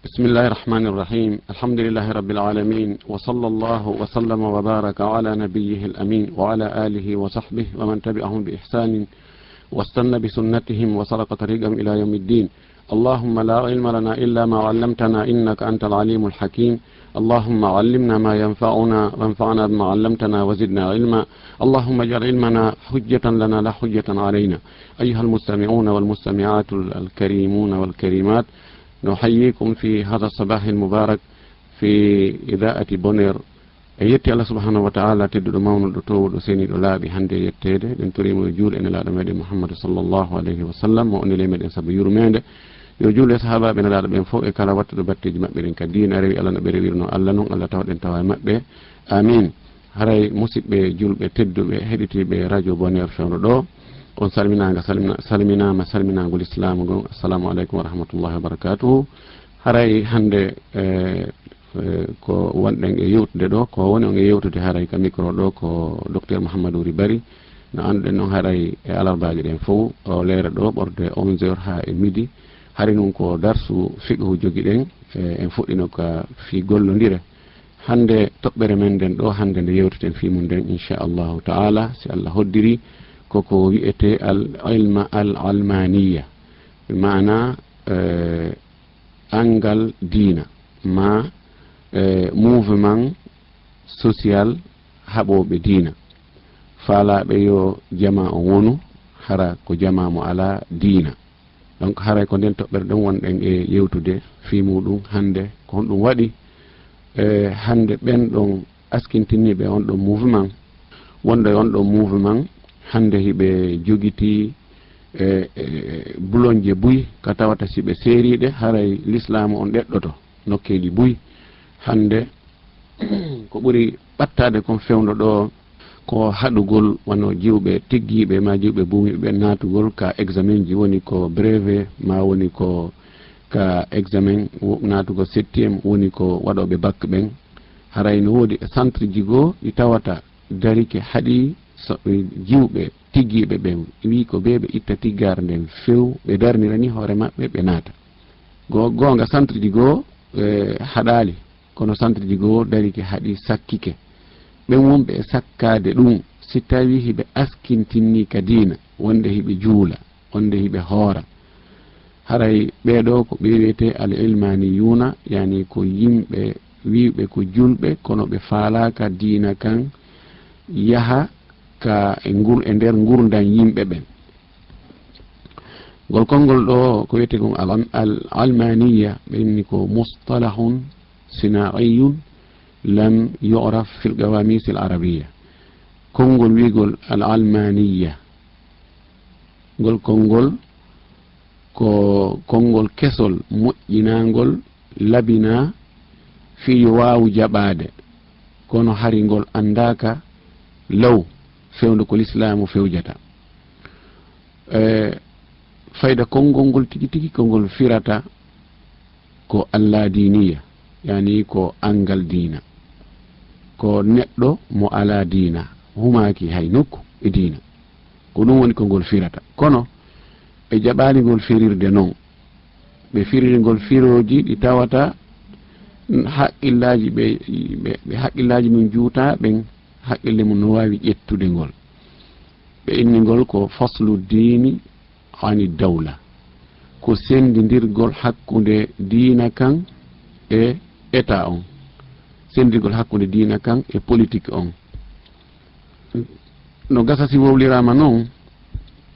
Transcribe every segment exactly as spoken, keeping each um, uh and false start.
بسم الله الرحمن الرحيم. الحمد لله رب العالمين، وصلى الله وسلم وبارك على نبيه الأمين وعلى آله وصحبه ومن تبعهم بإحسان واستن بسنتهم وسلك طريقهم إلى يوم الدين. اللهم لا علم لنا إلا ما علمتنا إنك أنت العليم الحكيم. اللهم علمنا ما ينفعنا وانفعنا بما علمتنا وزدنا علما. اللهم اجعل علمنا حجة لنا لا حجة علينا. أيها المستمعون والمستمعات الكريمون والكريمات، نحييكم في هذا الصباح المبارك في إذاعة بونير. En yetti Allah subhanahu wa ta'ala, tedduɗo, mawnuɗo, towuɗo, seniiɗo, laaɓi hannde e yetteede. Ɗen torimo yo juul e nelaaɗo meɗen Muhammad sallallahu alayhi wa sallam, mo o neli meɗen sabu yurmeende. Yo juul e sahaabaaɓe nelaaɗo ɓen fof e kala wattuɗo batteeji maɓɓe ɗin ka diina, rewi Allah no ɓe rewirno Allah non, Allah tawa ɗen tawa e maɓɓe. Amin. Haray musidɓe julɓe tedduɓe heɗitiiɓe radio Bonheur Fewndo ɗo, on salminaanga, salmina-, salminaama salminaango lislaamu ngon. Assalamu aleykum wa rahmatullahi wa barakatuhu. Haray hannde, eh, eh, ko wonɗen e yewtude ɗo, ko woni on e yewtude haray ka micro ɗo ko Docteur Mouhamadou Ry Barry. No annduɗen noon, haray e alarbaaji ɗen fof, o leere ɗo ɓorde onze heures haa e midi. Hari nun ko darsu fiqhu jogiɗen, eh, en fuɗɗino ka fii gollondire. Hannde toɓɓere men nden ɗo, hannde nde yewteten fii mum nden, inchallahu ta'ala, si Allah hoddiri, koko wi'etee al ilma al almaniya, maana, eh, anngal diina, ma, eh, mouvement social haɓooɓe diina, faalaaɓe yo jamaa on wonu, hara ko jamaa mo alaa diina. Donc, haray ko nden toɓɓere ɗen wonɗen e yewtude fii muuɗum hannde. Ko honɗum waɗi, eh, hannde ɓen ɗon askintinniiɓe on ɗon mouvement, wonɗo e on ɗon mouvement, hannde hiɓe jogitii, eh, eh, bulonje buy ka tawata si ɓe seeriiɗe, haray lislaamu on ɗeɗɗoto nokkeeli buy. Hannde ko ɓuri ɓattaade kon fewndo ɗo, ko haɗugol wano jiwɓe tiggiiɓe ma jiwɓe buumiiɓe ɓen naatugol ka examen ji, woni ko brevet ma woni ko ka examen wo-, naatugol septième, woni ko waɗooɓe bac ɓen. Haray no woodi e centre ji goo ɗi tawata darike haɗi so, jiwɓe tiggiiɓe ɓen, wii ko bee ɓe itta tiggaare nden few, ɓe darnira ni hoore maɓɓe, ɓe naata. Go-, goonga, centre ji goo, eh, haɗaali, kono centre ji goo darike haɗi, sakkike. Ɓen wonɓe e sakkaade ɗum, si tawii hiɓe askintinnii ka diina, wonde hiɓe juula, wonde hiɓe hoora, haray ɓee ɗoo ko ɓe wi'etee al ilmaniyuuna, yani ko yimɓe wi'uɓe ko julɓe, kono ɓe faalaaka diina kan yaha ka e ngur-, e nder ngurndan yimɓe ɓen. Ngol konngol ɗoo ko wi'etee kon al-, al-, almaniya, ɓe inni ko mustalahun sinaiyun lam yu'raf fil qawamisi al arabiya. Konngol wi'gol al almaniya, ngol konngol ko konngol kesol, moƴƴinaangol, labinaa, fii yo waawu jaɓaade, kono hari ngol anndaaka law fewndo ko lislaamu fewjata. E, fayda konngol ngol tigi tigi ko ngol firata ko allaadiiniya, yani ko anngal diina, ko neɗɗo mo alaa diina, humaaki hay nokku e diina. Ko ɗum woni ko ngol firata. Kono ɓe jaɓaali ngol firirde non. Ɓe firiri ngol firooji ɗi tawata haqqillaaji ɓe, ɓe, ɓe haqqillaaji mum juutaa ɓen, haqqille mum no waawi ƴettude ngol. Ɓe inni ngol ko faslu diini ani dawla, ko sendindirgol hakkunde diina kan e État on, sendindirgol hakkunde diina kan e politique on. No gasa si wowliraama non,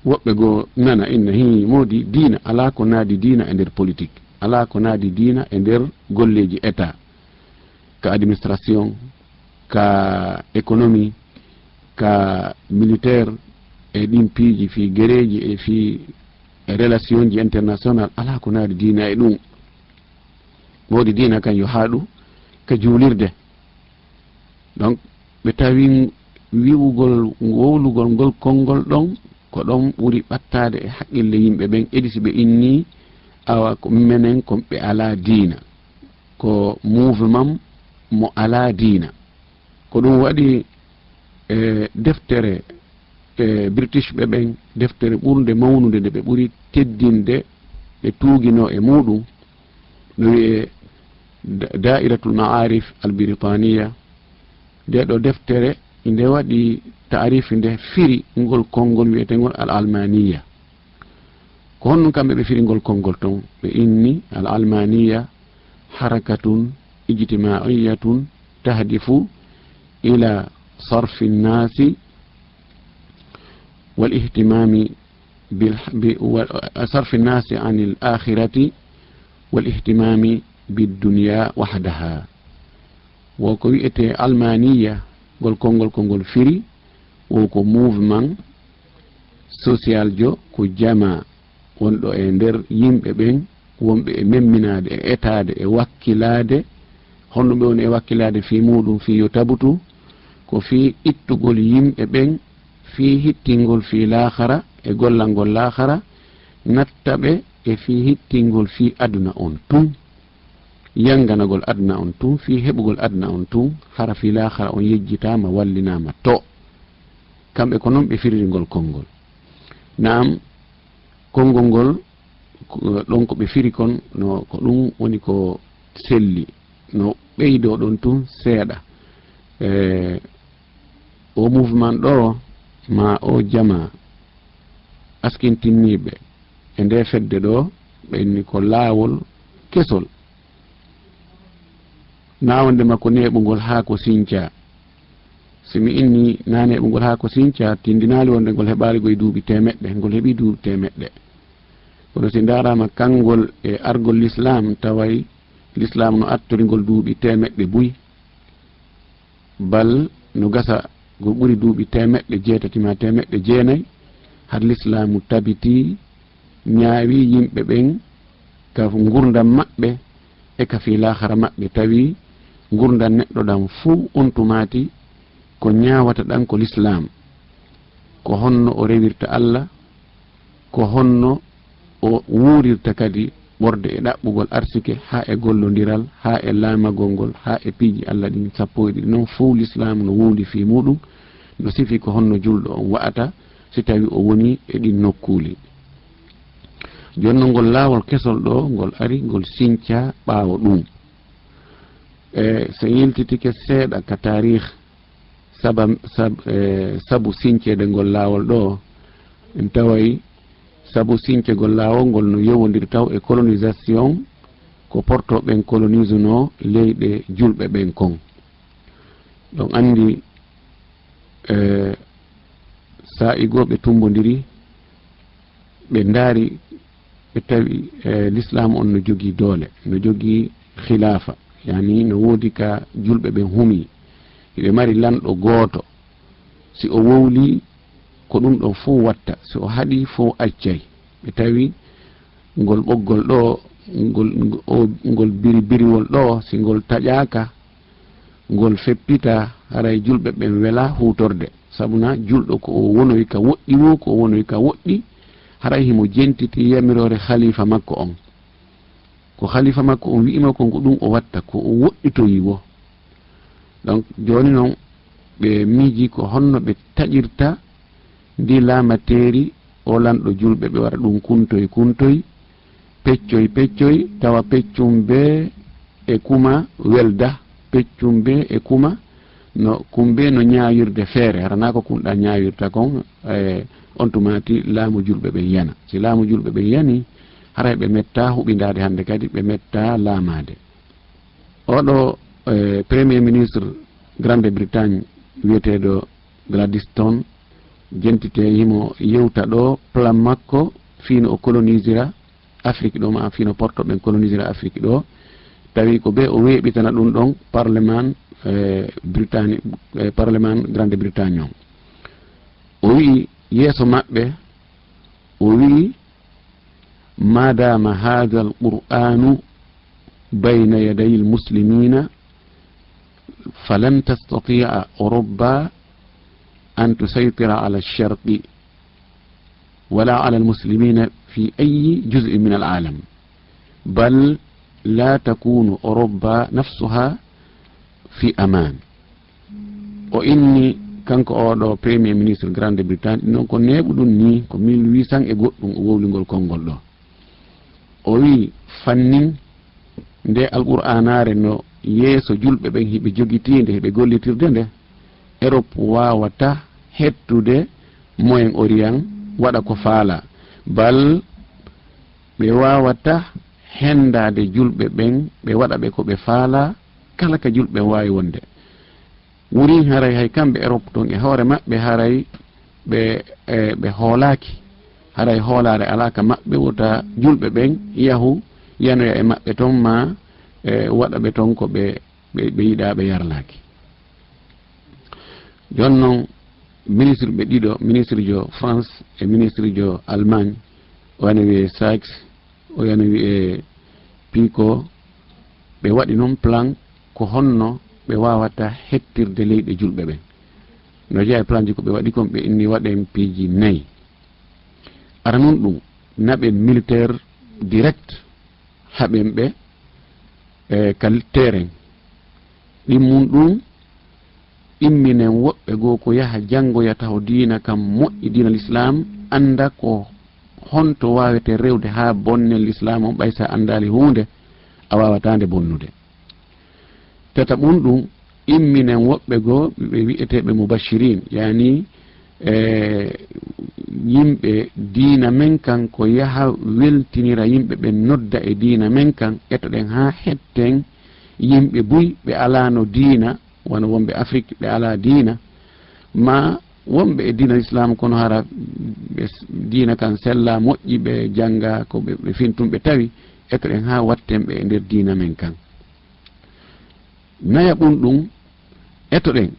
woɓɓe goo nana inna, hii, moodi diina, alaa ko naadi diina e nder politique, alaa ko naadi diina e nder golleeji État, ka administration, ka économie, ka militaire, e ɗin piiji fii gereeji e fii relationji international, alaa ko naadi diina e ɗum. Moodi diina kan yo haɗu ka juulirde. Donc, ɓe tawi wi'ugol, wowlugol ngol konngol ɗon, ko ɗon ɓuri ɓattaade e haqqille yimɓe ɓen, edi si ɓe innii, awa, ko menen, ko ɓe alaa diina, ko mouvement mo alaa diina. Ko ɗum waɗi, e, deftere, e, British ɓe ɓen, deftere ɓurnde mawnude nde ɓe ɓuri teddinde, ɓe tuuginoo e muuɗum, no wi'ee Da-, Daa'iratul Ma'aarif al Biritaaniya, nde ɗo deftere nde waɗi taarifi, nde firi ngol konngol wi'eteengol al almaaniya. Ko honno kamɓe ɓe firi ngol konngol ton? Ɓe inni al almaaniya harakatun ijtimaa'iyatun tahdifu ila sarfi nnaasi wal ihtimaami bil, bi, wa, sarfi nnaasi anil aakhirati wal ihtimaami bid dunya wahdaha. Wo ko wi'etee almaaniya, ngol konngol ko ngol firi, wo ko mouvement social jo, ko jamaa wonɗo e nder yimɓe ɓen, wonɓe e memminaade, e etaade, e wakkilaade. Honno ɓe woni e wakkilaade fii muuɗum, fii yo tabutu? Ko fii ittugol yimɓe ɓen fii hittingol fii laahara e gollangol laahara, natta ɓe e fii hittingol fii aduna on tun, yanganagol aduna on tun, fii heɓugol aduna on tun, hara fii laahara on yejjitaama, wallinaama to. Kamɓe ko non ɓe firiri ngol konngol. Naam, konngol ngol, ko, ɗon ko ɓe firi kon, no, ko ɗum woni ko selli, no ɓeydoo ɗon tun seeɗa. E, o mouvement ɗo, maa o jamaa askintinniiɓe e nde fedde ɗo, ɓe inni ko laawol kesol. Naa wonde makko neeɓungol haa ko sincaa. Si mi inni naa neeɓungol haa ko sincaa, tindinaali wonde ngol heɓaali goy duuɓi teemeɗɗe, ngol heɓii duuɓi teemeɗɗe. Kono si ndaaraama kanngol e argol lislaam, taway lislaam no attori ngol duuɓi teemeɗɗe buy. Bal no gasa ko ɓuri duuɓi teemeɗɗe jeetati maa teemeɗɗe jeenay, har lislaamu tabitii, ñaawi yimɓe ɓen ka ngurndan maɓɓe e ka fii laahara maɓɓe, tawi ngurndan neɗɗo ɗan fow on tumaati ko ñaawata ɗan ko lislaam. Ko honno o rewirta Alla, ko honno o wuurirta kadi ɓorde e ɗaɓɓugol arsike, haa e gollondiral, haa e laamagol ngol, haa e piiji Alla ɗin sappo e ɗiɗi. Non fow lislaamu no wowli fii muuɗum, no sifi ko honno julɗo on wa'ata si tawi o woni e ɗin nokkuuli. Jooni non ngol laawol kesol ɗo, ngol ari, ngol sincaa ɓaawo ɗum. E, so en yiltitike seeɗa ka taariikh, saba-, sab-, e, sabu sinceede ngol laawol ɗo, en taway sabu sincegol laawol ngol no yowondiri taw e colonisation, ko porto ɓen colonisunoo leyɗe julɓe ɓen kon. Ɗon anndi, e, saa'i goo ɓe tumbondiri, ɓe ndaari, ɓe tawi, e, lislaam on no jogii doole, no jogii khilaafa, yani no woodi ka julɓe ɓen humii. Hiɓe mari lanɗo gooto. Si o wowlii, ko ɗum ɗon fow watta. Si o haɗii, fow accay. Ɓe tawi ngol ɓoggol ɗo, ngol, o, ngol biri-, biriwol ɗo, si ngol taƴaaka, ngol feppitaa, haray julɓe ɓen welaa huutorde. Sabuna julɗo ko o wonoyi ka woɗɗi woo, ko o wonoyi ka woɗɗi, haray himo jentiti yamiroore khalifa makko on. Ko khalifa makko on wi'i mo kon, ko ɗum o watta, ko o woɗɗitoyi woo. Donc, jooni non, ɓe miiji ko honno ɓe taƴirta ndi laamateeri, o lanɗo julɓe, ɓe waɗa ɗum kuntoy kuntoy, peccoy peccoy, tawa peccum bee e kuma welda, peccum bee e kuma no, kum bee no ñaawirde feere, hara naa ko kun ɗa ñaawirta kon, e, on tumaati laamu julɓe ɓen yana. Si laamu julɓe ɓen yani, haray ɓe mettaa huɓindaade hannde kadi, ɓe mettaa laamaade. Oɗo, e, Premier Ministre Grande Bretagne wiyeteeɗo Gladstone, jentitee, himo yewta ɗo plan makko fii no o colonisira Afrique ɗo, ma fii no porto ɓen colonisira Afrique ɗo, tawi ko bee o weeɓitana ɗum ɗon Parlement, e, Britanni-, e, Parlement Grande Bretagne on. O wi'i yeeso maɓɓe, o wi'i, ما دام هذا القرآن بين يدي المسلمين فلن تستطيع أوروبا أن تسيطر على الشرق ولا على المسلمين في أي جزء من العالم، بل لا تكون أوروبا نفسها في أمان. O inni, kanko oɗo Premier Ministre Grande Bretagne, ɗum ɗon ko neeɓuɗum nii, ko mille huit cents e goɗɗum o wowlingol konngol ɗo. O wi'i, fannin Nde Alqur'aanaare no yeeso julɓe ɓen hiɓe jogitiinde, hiɓe gollitirde nde, Erop waawata hettude Moyen Orient waɗa ko faalaa, bal ɓe waawata henndaade julɓe ɓen, ɓe waɗa ɓe ko ɓe faalaa, kala ka julɓe waawi wonde. Wurin haray hay kamɓe Erop ton e hoore maɓɓe haray ɓe, e, ɓe hoolaaki. Haray hoolaare alaa ka maɓɓe, wota julɓe ɓen yahu yanoya e maɓɓe ton, ma, e, waɗa ɓe ton ko ɓe, ɓe, ɓe yiɗaa, ɓe yarlaaki. Jooni non, ministre ɓe ɗiɗo, ministre jo France e ministre jo Allemagne, o ene wiyee Sykes, o ene wiyee Picot, ɓe waɗi non plan ko honno ɓe waawata hettirde leyɗe julɓe ɓen. No jeyaa e planji ko ɓe waɗi kon, ɓe inni waɗen piiji nayi. Ara non ɗum, naɓen militaire direct, haɓen ɓe, e, ka terrain. Ɗimmun ɗum, imminen woɓɓe goo ko yaha janngoya taho diina kan moƴƴi, diina l'islam, annda ko honto waawete rewde haa bonnen l'islam on, ɓay sa anndaali huunde, a waawataa nde bonnude. Tataɓun ɗum, imminen woɓɓe goo ɓe wi'eteeɓe mubashirin, yani, e, yimɓe diina men kan, ko yaha weltinira yimɓe ɓen, nodda e diina men kan, etoɗen haa hetten yimɓe buy ɓe alaano diina, wano wonɓe Afrik ɓe alaa diina, ma wonɓe e diina Islaam kono hara ɓe s-, diina kan sellaa, moƴƴi, ɓe jannga ko ɓe, ɓe fintun ɓe tawi, etoɗen haa watten ɓe e nder diina men kan. Nayaɓun ɗum, etoɗen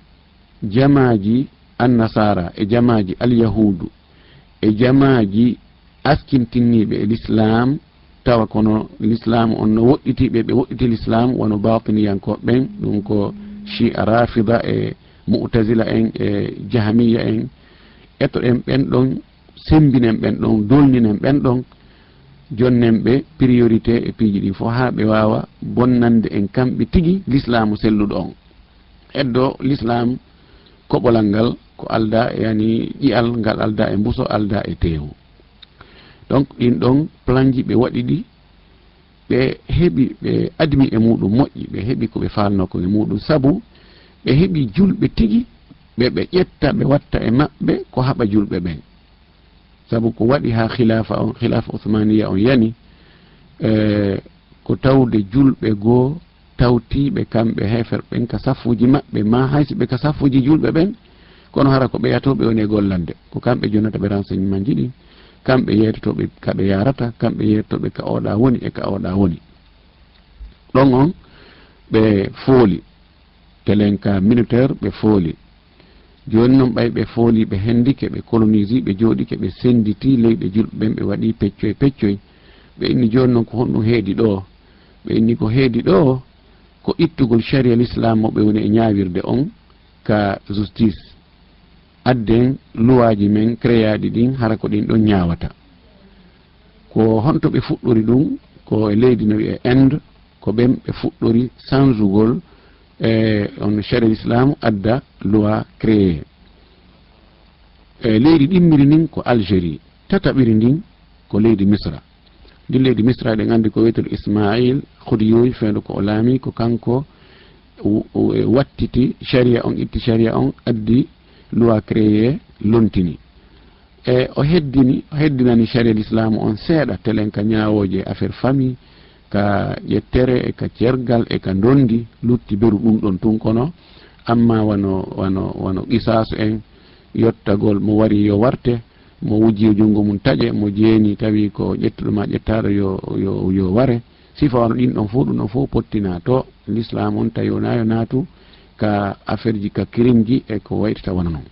jamaaji Annasaara e jamaaji Alyahuudu e jamaaji askintinniiɓe e Lislaam, tawa kono Lislaam on no woɗɗiti ɓe, ɓe woɗɗiti Lislaam, wano baatiniyankooɓe ɓen, ɗum ko Shi'a Rafida e Mu'tazila en e Jahamiya en. Etoɗen ɓen ɗon, sembinen ɓen ɗon, dolninen ɓen ɗon, jonnen ɓe priorité e piiji ɗin fof, haa ɓe waawa bonnande en kamɓe tigi Lislaamu selluɗo on. Eddo Lislaam koɓolal ngal ko aldaa e, yani, ƴi'al ngal aldaa e mbuso, aldaa e teewu. Donc, ɗin ɗon planji ɓe waɗi ɗi, ɓe heɓi, ɓe admi e muɗum moƴƴi, ɓe heɓi ko ɓe faalnoo kon e muɗum, sabu ɓe heɓi julɓe tigi, ɓe, ɓe ƴetta, ɓe watta e maɓɓe ko haɓa julɓe ɓen. Sabu ko waɗi haa khilaafa on, khilaafa Usmaniya on yani, e, ko tawde julɓe goo tawtiiɓe kamɓe heeferɓe ɓen ka saffuuji maɓɓe, maa hay si ɓe ka saffuuji julɓe ɓen, kono hara ko ɓe yatooɓe woni e gollande. Ko kamɓe jonnata ɓe renseignement ji ɗin, kamɓe yeetotooɓe ka ɓe yaarata, kamɓe yeetotooɓe ka oɗa woni e ka oɗa woni. Ɗon on ɓe fooli, telen ka militaire ɓe fooli. Jooni non ɓay ɓe fooli, ɓe hendike, ɓe colonisi, ɓe jooɗike, ɓe senditi leyɗe julɓe ɓen, ɓe waɗi peccoy peccoy. Ɓe inni jooni non ko honɗum heedi ɗoo? Ɓe inni ko heedi ɗoo ko ittugol sharia l'islam mo ɓe woni e ñaawirde on ka justice. Adden luwaaji men créaɗi ɗin, hara ko ɗin ɗon ñaawata. Ko honto ɓe fuɗɗori ɗum? Ko e leydi no wi'e Inde, ko ɓen ɓe fuɗɗori sanzugol, e, on sharia l'islam, adda loi créé. E leydi ɗimmiri ndin ko Algérie, tataɓiri ndin ko leydi Misra. Ndin leydi Misra, eɗen anndi ko wiyetee Ismail Khudiyuy, fewndo ko o laami, ko kanko w-, w-, wattiti sharia on, itti sharia on, addi loi créé, lontini. E o heddini, o heddinani sharia l'islam on seeɗa, telen ka ñaawooje affaire famille, ka ƴettere, e ka cergal, e ka ndondi, lutti beru ɗum ɗon tun kono. Amma wano, wano, wano qisaasu en, yottagol mo wari yo warte, mo wujji yo junngo mum taƴe, mo jeeni tawi ko ƴettuɗo ma ƴettaaɗo yo, yo, yo ware. Sifa wano ɗin ɗon fof, ɗum ɗon fof pottinaa to l'islam on, tawi wonaa yo naatu ka affaire ji, ka crime ji e ko waytata wano non.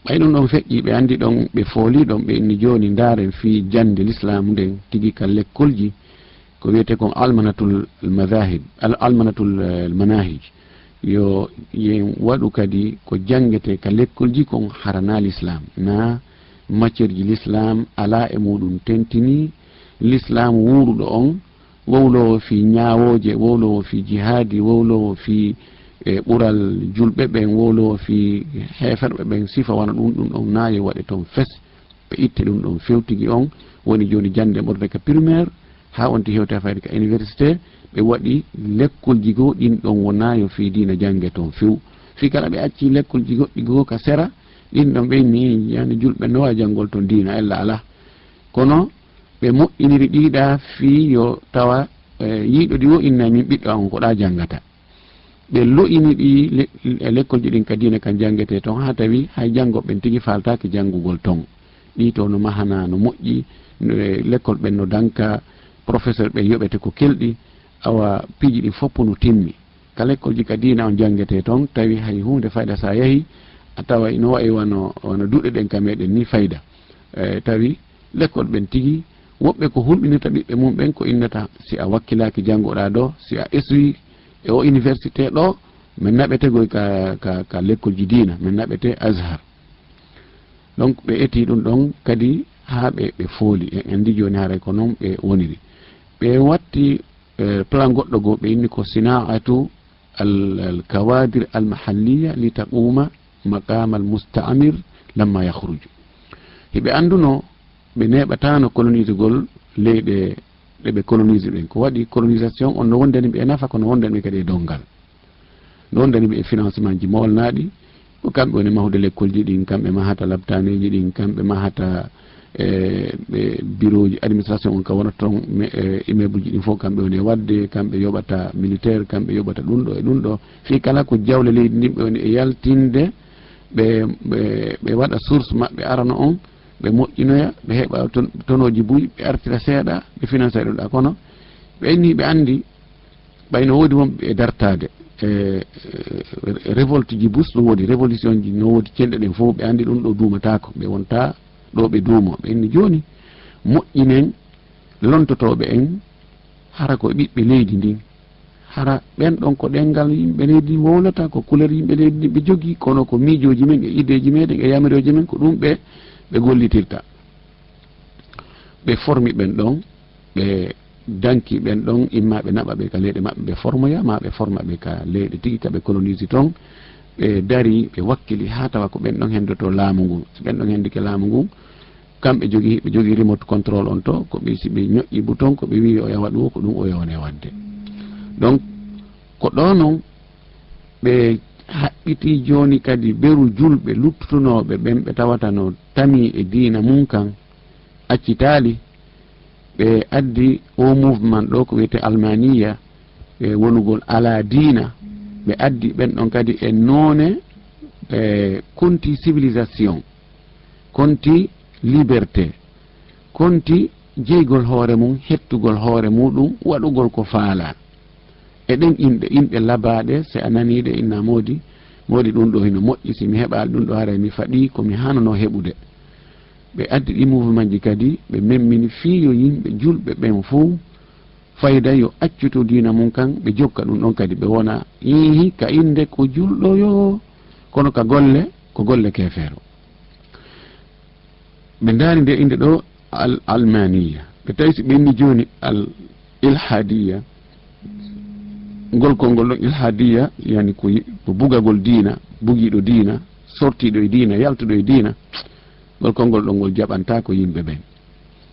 Ɓay ɗum ɗon feƴƴi, ɓe anndi ɗon, ɓe fooli ɗon, ɓe inni jooni ndaaren fii jannde l'islam nden tigi ka lekkolji, ko wiyetee kon almanatul madahib, al-, almanatul, eh, manahij. Yo yen waɗu kadi ko janngetee ka lekkolji kon hara naa l'islam, naa matière ji l'islam alaa e muɗum tentini l'islam wuuruɗo on, wowloowo fii ñaawooje, wowloowo fii jihaadi, wowloowo fii, e, ɓural julɓe ɓen, wowloowo fii heeferɓe ɓen, sifa wano ɗum, ɗum ɗon naa yo waɗe toon fes. Ɓe itti ɗum ɗon fewtigi on, woni jooni jannde ɓurde ka primaire Haa on ti hewta fayde ka université, ɓe waɗi lekkolji goo, ɗin ɗon wonaa yo fii diina jannge toon few. Fii kala ɓe acci lekkolji goɗɗi goo ka sera, ɗin ɗon ɓe ni, yani, julɓe no waawi janngol toon diina, ella alaa. Kono ɓe moƴƴiniri ɗii ɗaa fii yo tawa, eh, yiiɗo ɗi o inna min ɓiɗɗo an on ko ɗaa janngata. Ɓe lo'ini ɗi le-, e lekkolji ɗin ka diina kan janngetee toon, haa tawi hay janngo ɓen tigi faaltaaki janngugol toon. Ɗii to no mahanaa, no moƴƴi, no, e lekkol ɓen no danka, professeur ɓen yoɓete ko kelɗi, awa piiji ɗin fof no timmi. Ka lekkolji ka diina on janngetee toon, tawi hay huunde fayda so a yahi, a tawa ino wayi wano, wano duɗe ɗen ka meɗen ni fayda. E, tawi lekkol ɓen tigi, woɓɓe ko hulɓinirta ɓiɓɓe mum ɓen ko innata, si a wakkilaaki janngoɗaa ɗo, si a eswi e o université ɗo, min naɓete goy ka, ka, ka lekkolji diina, min naɓete Azhar. Donc, ɓe eti ɗum ɗon kadi haa ɓe, ɓe fooli. En anndi jooni haray ko noon ɓe woniri. Ɓe watti, eh, plan goɗɗo goo, ɓe inni ko sinaatu al, al kawadir al mahalliya li taquma maqam al mustamir lamma yakhruj. Hiɓe annduno ɓe neeɓataano colonisegol leyɗe ɗe ɓe colonise ɗen. Ko waɗi colonisation on no wondani ɓe e nafa, kono wondani ɓe kadi e donngal. No wondani ɓe e financement ji moolnaaɗi. Ko kamɓe woni mahude lekkolji ɗin, kamɓe mahata laptaneeji ɗin, kamɓe mahata, e, ɓe birooji administration on ka wonata toon, me-, e, immeuble ji ɗin fof kamɓe woni e waɗde, kamɓe yoɓata militaire, kamɓe yoɓata ɗum ɗo e ɗum ɗo. Fii kala ko jawle leydi ndin ɓe woni e yaltinde, ɓe, ɓe, ɓe waɗa source maɓɓe arano on, ɓe moƴƴinoya, ɓe heɓa ton-, tonooji buy, ɓe artira seeɗa, ɓe finansa e ɗum ɗa. Kono ɓe inni ɓe anndi ɓay no woodi wonɓe e dartaade, e, e, révolte ji bus no woodi, révolution ji no woodi, cenɗe ɗen fof ɓe anndi ɗum ɗo duumataako, ɓe wonta ɗo ɓe duumo. Ɓe inni jooni moƴƴinen lontotooɓe en, hara ko ɓiɓɓe leydi ndin. Hara ɓen ɗon ko ɗenngal yimɓe leydi ndin wowlata, ko couleur yimɓe leydi ndin ɓe jogii, kono ko miijooji men e ideeji meɗen e yamirooje men, ko ɗum ɓe, ɓe gollitirta. Ɓe formi ɓen ɗon, ɓe danki ɓen ɗon, imma ɓe naɓa ɓe ka leyɗe maɓɓe, ɓe formoya, ma ɓe forma ɓe ka leyɗe tigi ka ɓe colonise toon. Ɓe dari, ɓe wakkili haa tawa ko ɓen ɗon hendoto laamu ngun. Si ɓen ɗon hendike laamu ngun, kamɓe jogii, ɓe jogii remote control on to, ko ɓe, si ɓe ñoƴƴi bouton, ko ɓe wi'i o yawa ɗum, ko ɗum o yawnee waɗde. Donc, ko ɗo non ɓe haɓɓiti jooni kadi beru julɓe luttutunooɓe ɓen, ɓe tawata no tamii e diina mum kan, accitaali, ɓe addi o mouvement ɗo ko wiyetee Almaniya, e wonugol alaa diina, ɓe addi ɓen ɗon kadi e noone, e konti civilisation, konti liberté, konti jeygol hoore mum, hettugol hoore muɗum, waɗugol ko faalaa. E ɗen inɗe, inɗe labaaɗe, si a nanii ɗe, inna moodi, moodi ɗum ɗo hino moƴƴi, si mi heɓaali ɗum ɗo, haray mi faɗii ko mi hanunoo heɓude. Ɓe addi ɗi mouvement ji kadi, ɓe memmini fii yo yimɓe julɓe ɓen fow fayda yo accuto diina mum kan, ɓe jokka ɗum ɗon kadi, ɓe wona, iihi, ka innde ko julɗo yo, kono ka golle, ko golle keefeero. Ɓe ndaari nde innde ɗo al almaniya. Ɓe tawi si ɓe inni jooni al ilhadiya, ngol konngol ɗon ilhadiya, yani ko yi-, ko bugagol diina, bugiiɗo diina, sortiiɗo e diina, yaltuɗo e diina, ngol konngol ɗon ngol jaɓantaako yimɓe ɓen.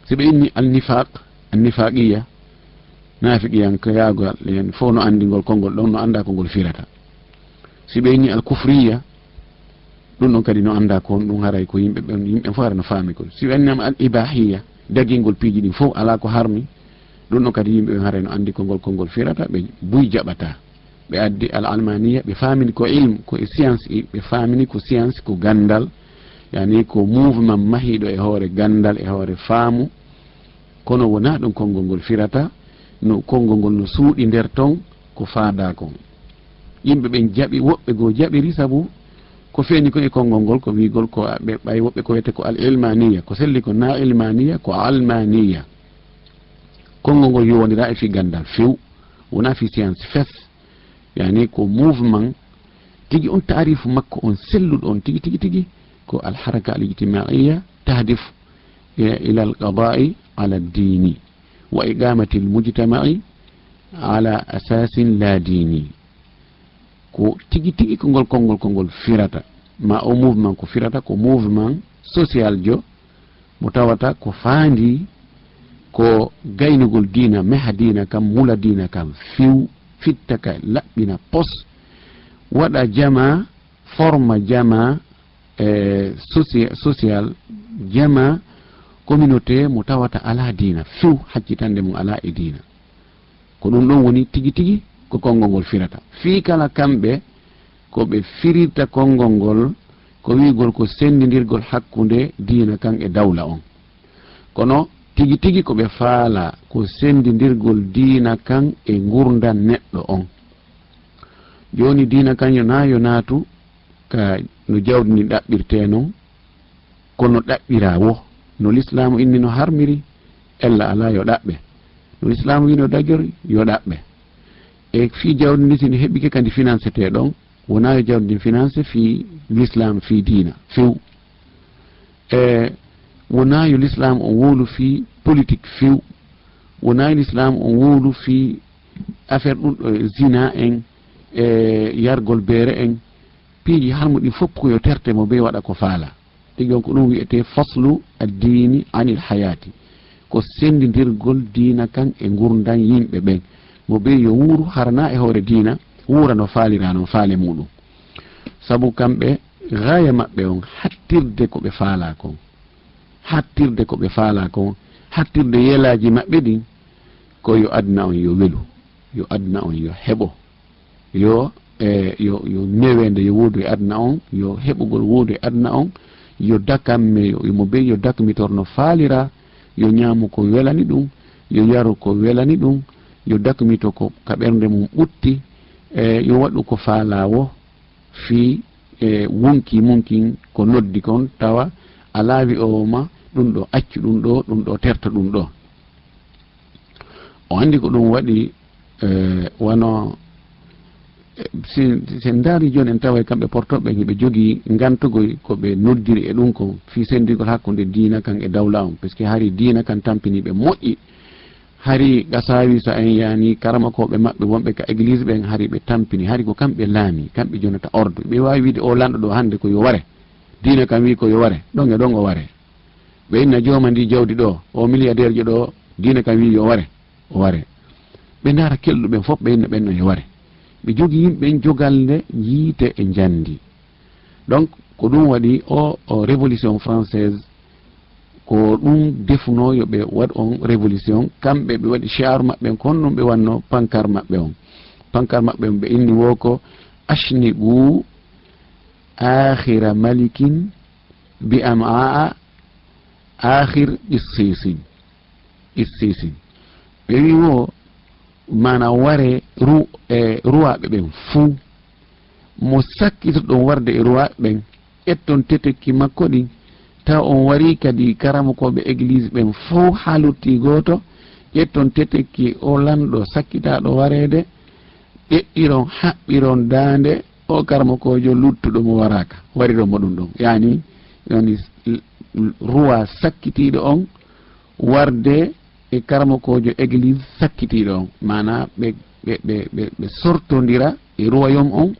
Si ɓe inni al nifaq, an nifaqiya, naafiqiyankayaagal, en fof no anndi ngol konngol ɗon, no annda ko ngol firata. Si ɓe inni al kufriya, ɗum ɗon kadi no annda ko honɗum, haray ko yimɓe ɓen, yimɓe fof hara no faami kon. Si ɓe innama al ibahiya, dagingol piiji ɗin fof, alaa ko harmi, ɗum ɗon kadi yimɓe ɓen haray no anndi ko ngol konngol firata, ɓe buy jaɓata. Ɓe addi al almaniya, ɓe faamini ko ilm, ko e science, i-, ɓe faamini ko science, ko ganndal, yani ko mouvement mahiiɗo e hoore ganndal, e hoore faamu, kono wonaa ɗum konngol ngol firata, no konngol ngol no suuɗi nder ton ko faadaa kon. Yimɓe ɓen jaɓi, woɓɓe goo jaɓiri, sabu ko feeñi ko e konngol ngol, ko wi'gol ko a-, ɓe ɓay woɓɓe ko wiyetee ko al ilmaniya, ko selli ko na ilmaniya, ko almaniya. Konngol ngol yowondiraa e fii ganndal few, wonaa fii science fes, yani ko mouvement tigi on, taarifu makko on selluɗo on tigi, tigi, tigi, ko al haraka al ijtimaiya tahdif ila al qadai ala dini wa iqamati al mujtamai ala asasin la dini. Ko tigi, tigi ko ngol konngol, ko ngol firata, ma o mouvement ko firata, ko mouvement social jo mo tawata ko faandi Ko gaynugol diina, meha diina kan, mula diina kan few, fitta ka, laɓɓina pos, waɗa jama, forma jama, e soci-, social, jama, communauté mo tawata alaa diina few, haccitande mum alaa e diina. Ko ɗum ɗon woni tigi tigi ko konngol ngol firata. Fii kala kamɓe ko ɓe firirta konngol ngol, ko wi'ugol ko senndindirgol hakkunde diina kan e dawla on. Kono tigi tigi ko ɓe faalaa ko senndindirgol diina kan e ngurndan neɗɗo on. Jooni diina kan yo naa yo naatu ka no jawdi ndin ɗaɓɓirtee non, kono ɗaɓɓiraa wo no Lislaamu inni no harmiri, ella alaa yo ɗaɓɓe. No Lislaamu wi'i no dagori, yo ɗaɓɓe. E fii jawdi ndin si ndi heɓike ka ndi finansetee ɗon, wonaa yo jawdi ndin finanse fii Lislaam, fii diina, few. E wonaa yo Lislaamu on wowlu fii politik few. Wonaa yo Lislaamu on wowlu fii affaire ɗum ɗo zina en, e yargol beere en, piiji harmu ɗin fof ko yo terte mo bee waɗa ko faalaa. Tigi on ko ɗum wi'etee faslu addiini anil hayaati. Ko senndindirgol diina kan e ngurndan yimɓe ɓen. Mo bee yo wuuru, hara naa e hoore diina, wuura no faaliraa non faale muuɗum. Sabu kamɓe, gaaya maɓɓe on, hattirde ko ɓe faalaa kon. Hattirde ko ɓe faalaa kon, hattirde yelaaji maɓɓe ɗin, ko yo aduna on yo welu, yo aduna on yo heɓo, yo, e, yo, yo neweende yo woodu e aduna on, yo heɓugol woodu e aduna on, yo dakamme, yo, yo mo bee yo dakmitor no faaliraa, yo ñaamu ko welani ɗum, yo yaru ko welani ɗum, yo dakmito ko ka ɓernde mum ɓutti, e, yo waɗu ko faalaa wo fii, e, wonkii mum kin ko noddi kon, tawa alaa wi'oowo ma ɗum ɗo accu ɗum ɗo, ɗum ɗo terta ɗum ɗo. O anndi ko ɗum waɗi, e, wano, e, si, si en ndaari jooni en taway kamɓe portooɓe ɓen hiɓe jogii ngantugol ko ɓe noddiri e ɗum kon fii senndigol hakkunde diina kan e dawla on, puisque hari diina kan tampinii ɓe moƴƴi. Hari Gasaawisa en yaani karamokooɓe maɓɓe wonɓe ka église ɓen, hari ɓe tampini, hari ko kamɓe laami, kamɓe jonata ordre. Ɓe waawi wiide o lanɗo ɗo hannde ko yo ware. Diina kan wi'i ko yo ware. Ɗon e ɗon o ware. Ɓe inna jooma ndi jawdi ɗo, o milliardaire jo ɗo, diina kan wi'i yo ware. O ware. Ɓe ndaara kelɗuɓe ɓen fof, ɓe inna ɓen no yo ware. Ɓe jogii yimɓe ɓen jogalde yiite e njandi. Donc, ko ɗum waɗi o, o révolution française, ko ɗum defunoo yo ɓe waɗ on révolution. Kamɓe ɓe waɗi shi'ar maɓɓe on, ko honɗum ɓe wannoo pancarte maɓɓe on. Pancarte maɓɓe on ɓe inni wo ko: "Ashniqu akhira malikin bi am'a'a akhir qissisin." Qissisin. Ɓe wi wo, maana ware ru-, e ruwaaɓe ɓen fuu. Mo sakkitoɗon warde e ruwaaɓe ɓen, ƴetton tetekki makko ɗin, taw on warii kadi karamokooɓe église ɓen fow haa luttii gooto, ƴetton tetekki o lanɗo sakkitaaɗo wareede, ƴeɗɗiron, haɓɓiron daande o karamokoojo luttuɗo mo waraaka, wariron mo ɗum ɗon. Yaani, woni ruwa sakkitiiɗo on, warde e karamokoojo église sakkitiiɗo on, maanaa ɓe, ɓe, ɓe, ɓe, ɓe sortondira e royaume on,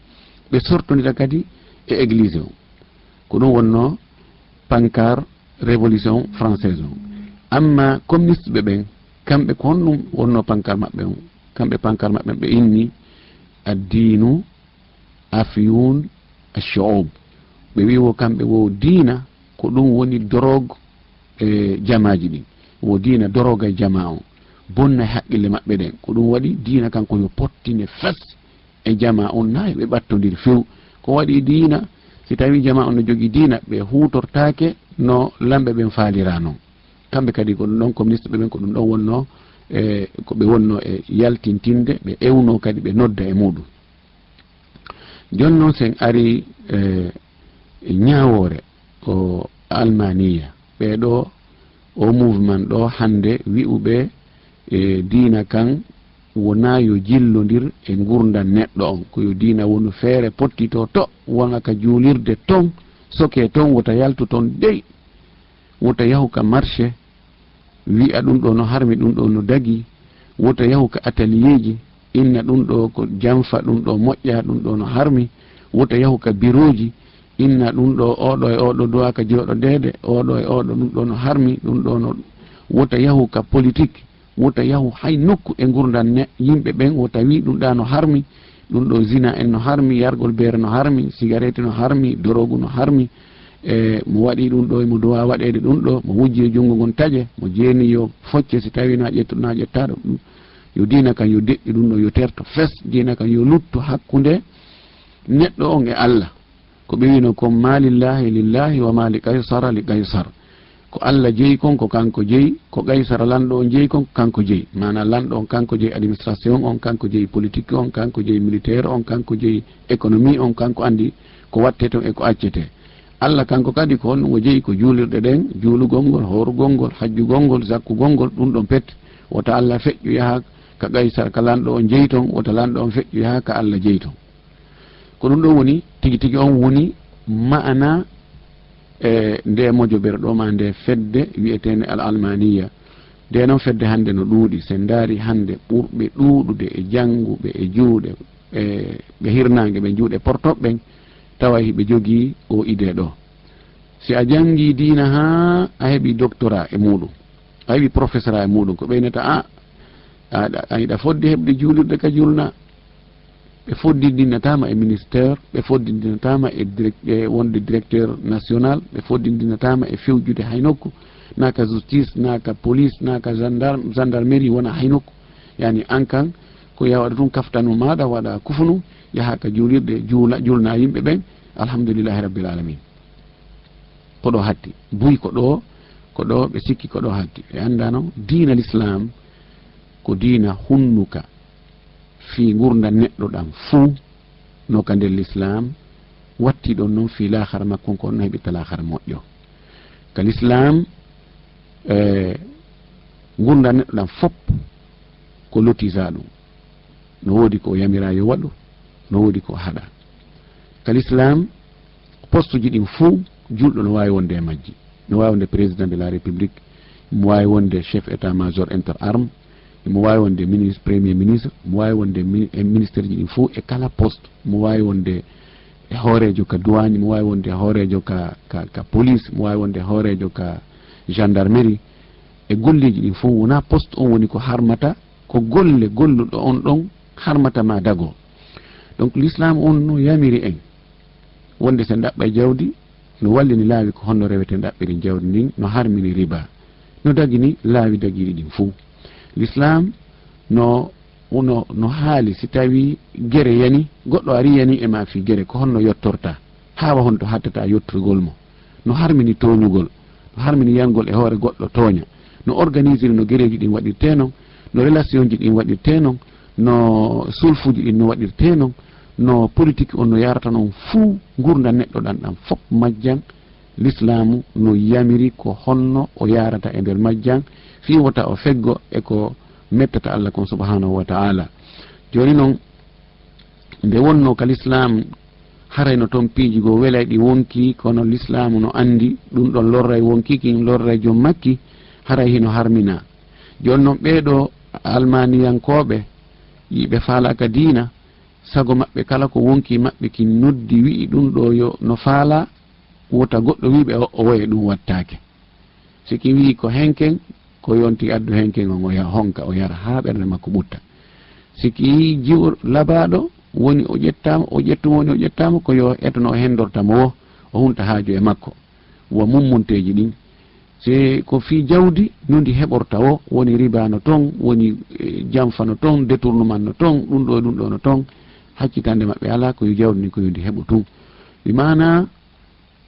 ɓe sortondira kadi e église on. Ko ɗum wonnoo pancarte révolution française on. Amma communiste ɓe ɓen, kamɓe ko honɗum wonnoo pancarte maɓɓe on? Kamɓe pancarte maɓɓe ɓe inni: "Addiinu afyun ashu'ub." Ɓe wi wo kamɓe wo diina ko ɗum woni dorog e jamaaji ɗin. Wo diina doroga e jamaa on. Bonna e haqqille maɓɓe ɗen. Ko ɗum waɗi diina kan ko yo pottine fes e jamaa on, naa yo ɓe ɓattondir few. Ko waɗi diina, si tawi jamaa on no jogii diina, ɓe huutortaake no lamɓe ɓen faaliraa non. Kamɓe kadi ko ɗum ɗon communiste ɓe ɓen ko ɗum ɗon wonnoo, e ko ɓe wonnoo e yaltintinde, ɓe ewnoo kadi ɓe nodda e muuɗum. Jooni noon, sen arii, e, e ñaawoore ko Almaaniya, ɓee ɗoo, o mouvement ɗoo hannde wi'uɓe, e, diina kan wonaa yo jillondir e ngurndan neɗɗo on, ko yo diina wonu feere pottitoo to, wona ka juulirde ton, sokee ton, wota yaltu ton dey. Wota yahu ka marché, wi'a ɗum ɗo no harmi, ɗum ɗo no dagi. Wota yahu ka atelier ji, inna ɗum ɗo ko janfa, ɗum ɗo moƴƴa, ɗum ɗo no harmi. Wota yahu ka birooji, inna ɗum ɗo, oɗo e oɗo duwaa ka jooɗodeede, oɗo e oɗo ɗum ɗo no harmi, ɗum ɗo no wota yahu ka politique, wota yahu hay nokku e ngurndan ne, yimɓe ɓen, wota wi ɗum ɗa no harmi, ɗum ɗo zina en no harmi, yargol beere no harmi, sigareti no harmi, dorogu no harmi, e mo waɗi ɗum ɗo, mo duwa waɗede ɗum ɗo, mo wujji e junngo ngon taƴe, mo jeeni yo focce si tawi na ƴettu-, na ƴettaɗo ɗum. Yo diina kan yo deƴƴu ɗum ɗo, yo terto fes, diina kan yo luttu hakkunde neɗɗo on e Allah. Ko ɓe wino kon, "Ma lillahi lillahi wa ma li Kaysara li Kaysar." Ko Allah jeyi kon, ko kanko jeyi, ko Kaysara lanɗo on jeyi kon, ko kanko jeyi. Maana lanɗo on kanko jeyi, administration on kanko jeyi, politique on kanko jeyi, militaire on kanko jeyi, économie on kanko andi ko watte ton e ko accete. Allah kanko kadi ko honɗum o jeyi? Ko juulirɗe ɗen, juulugol ngol, horugol ngol, hajjugol ngol, zakkugol ngol, ɗum ɗon pet. Wota Allah feƴƴu yaha ka Kaysara, ka lanɗo on jeyi ton, wota lanɗo on feƴƴu yaha ka Allah jeyi ton. Ko ɗum ɗo woni tigi tigi on woni ma'ana, e, nde mojobere ɗo ma nde fedde wi'eteende Al Almaniya. Nde noon fedde hannde no ɗuuɗi, sen ndaari hannde ɓurɓe ɗuuɗude e jannguɓe e juuɗe, e ɓe hirnaange ɓe juuɗe portoɓe ɓen, tawa hiɓe jogii o idée ɗo. Si a janngii diina haa a heɓi doctorat e muuɗum, a heɓi professorat e muuɗum, ko ɓeynata a, a, a, a hiɗa fodde heɓde juulirde ka julna. Ɓe foddindinataama e ministère, ɓe foddindinataama e direct-, e wonde directeur national, ɓe foddindinataama e fewjude hay nokku, na ka justice, na ka police, na ka gendarme, gendarmerie, wona hay nokku. Yani, an kan, ko yaha waɗa tun kaftanu maaɗa, waɗa kufunu, yaha ka juulirde, juula, julna yimɓe ɓen, alhamdulillahi rabbil alamin. Ko ɗo hatti. Buy ko ɗo, ko ɗo ɓe sikki ko ɗo hatti. Ɓe anndano diina l'islam ko diina hunnuka fii ngurndan neɗɗo ɗan fuu, no ka nder l'islam watti ɗon non fii laakara makko, ko honno heɓirta laakara moƴƴo. Ka l'islam, eh, ngurndan neɗɗo ɗan fop ko lotisa ɗum. No woodi ko o yamira yo waɗu, no woodi ko o haɗa. Ka l'islam, postuji ɗin fuu, julɗo no waawi wonde e majji. No waawi wonde président de la république, mo waawi wonde chef état-major inter armes, mo waawi wonde ministre, premier ministre, mo waawi wonde mini-, e ministèreji ɗin fuu e kala poste, mo waawi wonde e hooreejo ka douane, mo waawi wonde hooreejo ka, ka, ka police, mo waawi wonde hooreejo ka gendarmerie. E golleeji ɗin fuu, wonaa poste on woni ko harmata, ko golle golluɗo on ɗon harmata ma dago. Donc, l'islam on no yamiri en wonde sen ɗaɓɓay jawdi, no wallini laawi ko honno reweten ɗaɓɓiren jawdi ndin, no harmini riba, no dagini laawi dagiiɗi ɗin fuu. L'islam no, no, no haali si tawi gere yani, goɗɗo ari yani e ma fii gere, ko honno yottorta, haa wa honto hattata yottorgol mo. No harmini tooñugol, no harmini yangol e hoore goɗɗo tooña, no organisiri no gereeji ɗin waɗirtee non, no relationji ɗin waɗirtee non, no sulfuuji ɗin no waɗirtee non, no politique on no yarata non fuu, ngurndan neɗɗo ɗan ɗan fop majjan, l'islaamu no yamiri ko honno o yarata e nder majjan, fii wota o feggo e ko mettata Allah kon subhanahu wa ta'ala. Jooni non, nde wonnoo ka lislaam, haray no toon piiji goo welay ɗi wonkii, kono lislaamu no anndi ɗum ɗon lorray wonkii kin, lorray jom makki, haray hino harminaa. Jooni non, ɓee ɗoo almaaniyankooɓe, yiɓe faalaaka diina, sago maɓɓe kala ko wonkii maɓɓe kin noddi, wi'i ɗum ɗoo yo no faalaa, wota goɗɗo wi'ɓe o, o woye ɗum wattaake. Si ki wi'i ko henken, ko yonti addu henken on, o ya-, honka, o yara haa ɓernde makko ɓutta. Si ki jiwo labaaɗo, woni o ƴettaama, o ƴettu woni o ƴettaama, ko yo eto no o hendorta mo wo, o hunta haaju e makko. Wa mummunteeji ɗin. Si ko fii jawdi, no ndi heɓorta wo, woni riba no ton, woni, eh, jamfa no ton, détournement no ton, ɗum ɗo e ɗum ɗo no ton, haccitande maɓɓe alaa, ko yo jawdi ndin, ko yo ndi heɓo tun. Bi maanaa,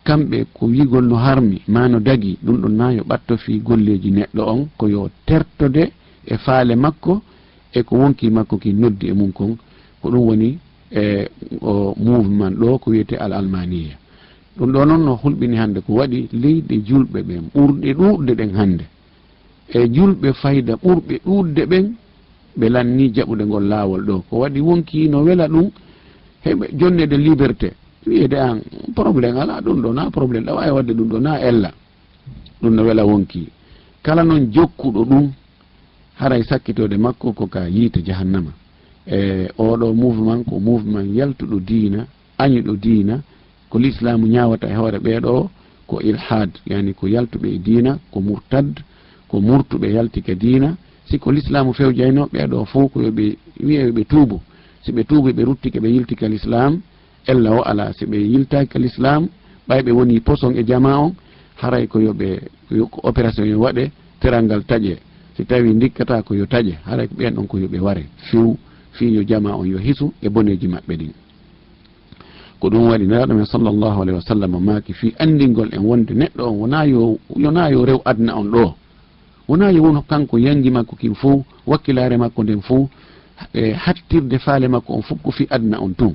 kamɓe ko wi'gol no harmi, maa no dagi, ɗum ɗon na yo ɓatto fii golleeji neɗɗo on, ko yo tertode e faale makko, e ko wonkii makko kin noddi e mum kon, ko ɗum woni, e, o mouvement ɗo ko wi'etee Al Almaniya. Ɗum ɗo non no hulɓini hannde ko waɗi leyɗe julɓe ɓen ɓurɗe ɗuuɗde ɗen hannde. E julɓe fayda ɓurɓe ɗuuɗde ɓen, ɓe lannii jaɓude ngol laawol ɗo. Ko waɗi wonkii no wela ɗum heɓa jonneede liberté. Wi'eede an, problème alaa, ɗum ɗo na problème, ɗa waawi waɗde ɗum ɗo na ella. Ɗum no wela wonkii. Kala non jokkuɗo ɗum, haray sakkitoode makko ko ka yiite jahannama. E oɗo mouvement ko mouvement yaltuɗo diina, añuɗo diina, ko lislaamu ñaawata e hoore ɓee ɗoo, ko ilhaad, yani ko yaltuɓe e diina, ko murtad, o murtu, ɓe yalti ka diina. Si ko lislaamu fewjayno, ɓee ɗoo fow ko yo ɓe wi'e yo ɓe tuubu. Si ɓe tuubu, ɓe ruttike, ɓe yilti ka lislaam, ella o alaa. Si ɓe yiltaaki ka lislaam, ɓay ɓe wonii poson e jamaa on, haray ko yo ɓe, yo ko operation yo waɗe, teral ngal taƴe. Si tawii ndikkataa ko yo taƴe, haray ko ɓeen ɗon ko yo ɓe ware few, fii yo jamaa on yo hisu e boneeji maɓɓe ɗin. Ko ɗum waɗi Nelaaɗo men sallallahu alayhi wa sallam maaki fii anndingol en wonde neɗɗo on wonaa yo, wonaa yo rew aduna on ɗoo. Wonaa yo won kanko yanngi makko kin fow, wakkilaare makko nden fow, e hattirde faale makko on fow ko fii aduna on tun.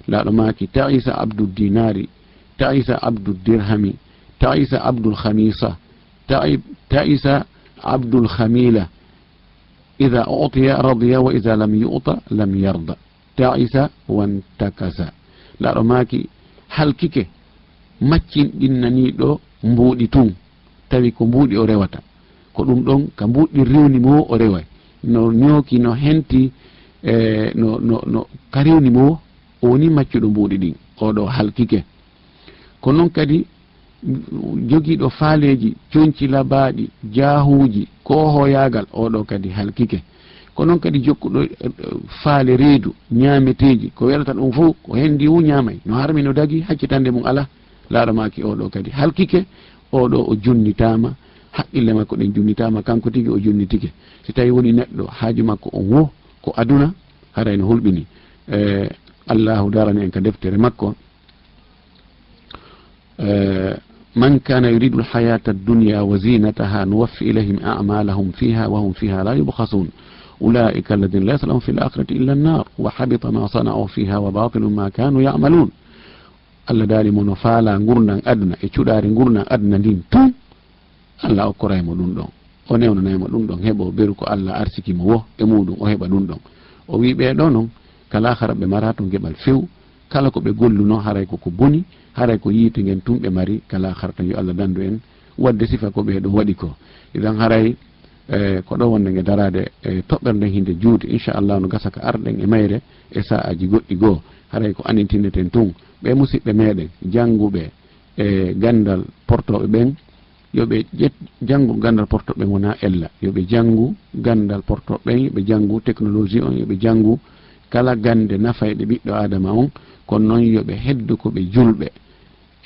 Nelaaɗo maaki: "Ta'isa abdu dinari, ta'isa abdu dirhami, ta'isa abdul khamisa, ta'i-, ta'isa abdul khamila. Idha u'tiya radiya wa idha lam yu'ta lam yarda." Ta'isa wantakasa. Nelaaɗo maaki: "Halkike, maccinɗinnaniiɗo mbuuɗi tun, tawi ko mbuuɗi o rewata." Ko ɗum ɗon, ka mbuuɗi riwni mo o reway. No ñooki, no henti, e, no, no, no ka riwni mo, o woni maccuɗo mbuuɗi ɗin. Oo ɗoo halkike. Ko non kadi jogiiɗo faaleeji, conci labaaɗi, jaahuuji, koohoyaagal, oo ɗoo kadi halkike. Ko non kadi jokkuɗo, eh, faale reedu, ñaameteeji, ko welata ɗum fow, ko hendi wu ñaamay, no harmi, no dagi, haccitande mum alaa. Nelaaɗo maaki oo ɗoo kadi halkike, oo ɗoo o junnitaama, haqqille makko ɗen junnitaama, kanko tigi o junnitike. Si tawii woni neɗɗo haaju makko on wo ko aduna, haray no hulɓini. Eh, Allaahu darani en ka deftere makko, eh, "Man kana yuridu al-hayata ad-dunya wa zinataha nuwaffi ilayhim a'malahum fiha wa hum fiha la yubkhasun. Ulaika alladhina laysa lahum fil akhirati illa an-nar wa habita ma sana'u fiha wa batilun ma kanu ya'malun." Allah daali mo no faala ngurndan aduna e cuɗaari ngurndan aduna ndin tun, Allah okkoray mo ɗum ɗon. O newnanay mo ɗum ɗon, heɓo beru ko Allah arsiki mo wo e muɗum, o heɓa ɗum ɗon. O wi'i ɓee ɗoo non, ka laakara ɓe maraa ton geɓal few. Kala ko ɓe golluno, haray ko ko boni, haray ko yiite ngen tun ɓe mari ka laakara ton. Yo Allah dandu en wadde sifa ko ɓee ɗoo waɗi ko. Idan haray, eh, ko ɗoo wonde nge daraade, eh, toɓɓere nden hinde juuti. Inchallah no gasa ka arɗen e mayre e sa'aaji goɗɗi goo. Haray ko anintindeten tun, ɓee musiɓɓe meɗen jannguɓe e ganndal portooɓe ɓen, yo ɓe ƴet-, janngu ganndal portooɓe ɓen wonaa ella. Yo ɓe janngu ganndal portooɓe ɓen, yo ɓe janngu technologie on, yo ɓe janngu kala gannde nafayɗe ɓiɗɗo Aadama on. Kono non yo ɓe heddo ko ɓe julɓe.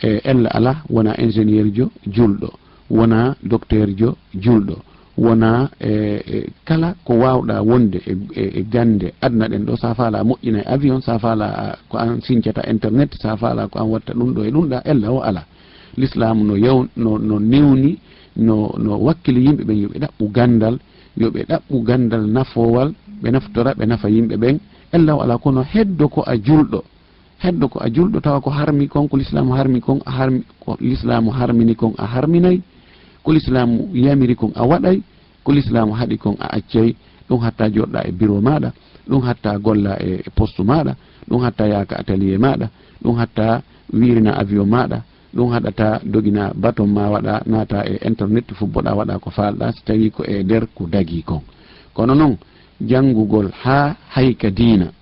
E ella alaa, wonaa ingénieur jo julɗo, wonaa docteur jo julɗo, wonaa e, e kala ko waawɗaa wonde e, e, e gannde aduna ɗen ɗoo, sa faalaa moƴƴina e avion, sa faalaa ko an sincata internet, sa faalaa ko an watta ɗum ɗoo e ɗum ɗaa, ella o alaa. Lislaamu no yaw-, no, no newni, no, no wakkili yimɓe ɓen yo ɓe ɗaɓɓu ganndal, yo ɓe ɗaɓɓu ganndal nafoowal, ɓe naftora, ɓe nafa yimɓe ɓen. Ella o alaa, kono heddo ko a julɗo. Heddo ko a julɗo, tawa ko harmi kon, ko lislaamu harmi kon, a harmi, ko lislaamu harmini kon, a harminay. Ko lislaamu yamiri kon, a waɗay. Ko lislaamu haɗi kon, a accay. Ɗum hatta jooɗɗaa e biro maaɗa, ɗum hatta golla e, e postu maaɗa, ɗum hatta yaaka atelier maaɗa, ɗum hatta wiirina avion maaɗa, ɗum haɗata dogina baton ma waɗa, naata e internet, fubboɗaa, waɗa ko faalɗaa, si tawii ko e nder ko dagii kon. Kono non, janngugol haa hay ka diina,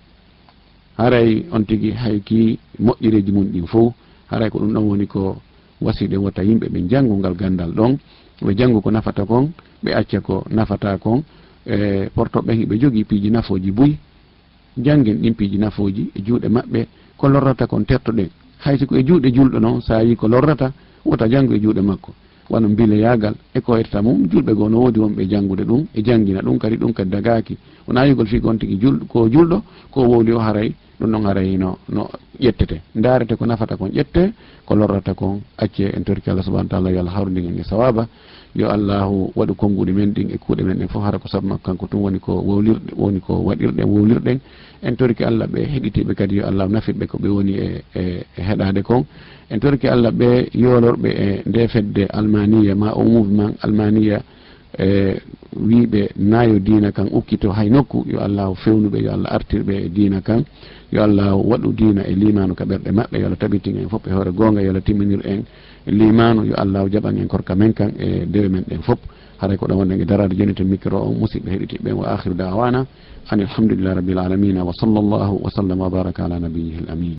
haray on tigi hay ki moƴƴereeji mum ɗin fow, haray ko ɗum ɗon woni ko wasiɗen wota yimɓe ɓen janngu ngal ganndal ɗon, ɓe janngu ko nafata kon, ɓe acca ko nafataa kon. E porto ɓen hiɓe jogii piiji nafooji buy, janngen ɗin piiji nafooji e juuɗe maɓɓe, ko lorrata kon tertoɗen. Hay si ko e juuɗe julɗo non, sa yii ko lorrata, wota janngu e juuɗe makko. Wano mbileyaagal e koytata mum, julɓe goo no woodi wonɓe janngude ɗum e janngina ɗum, kadi ɗum kadi dagaaki. Wonaa yigol fii gon tigi jul-, ko julɗo, ko wowli o haray, ɗum ɗon haray no, no ƴettete. Ndaarete ko nafata kon ƴette, ko lorrata kon accee. En torki Allah subhanahu wa ta'ala yo Allah hawrindin en e sawaaba. Yo Allahu waɗu konnguɗi men ɗin e kuuɗe men ɗen fof hara ko sabu makko kanko tun woni ko wowlirɗe, woni ko waɗirɗen, wowlirɗen. En torki Allah ɓe heɗitiiɓe kadi yo Allah nafitɓe ko ɓe woni e, e, e heɗaade kon. En torki Allah ɓe yoolorɓe e nde fedde Almaniya ma o mouvement Almaniya, e wiiɓe naayo diina kan ukkito hay nokku, yo Allah fewnuɓe, yo Allah artirɓe e diina kan, yo Allah waɗu diina e liimaanu ka ɓerɗe maɓɓe, yo Allah tabitin en fof e hoore goonga, yo Allah timminir en liimaanu, yo Allah jaɓan en korka men kan e dewe men ɗen fof. Haray ko ɗon wonde nge daraade joniten micro on, musidɓe heɗitiiɓe ɓen, wa akhiru da'wana anil hamdulillahi rabbil alamina, wa sallallahu wa sallama wa baraka ala nabiyyihil amin.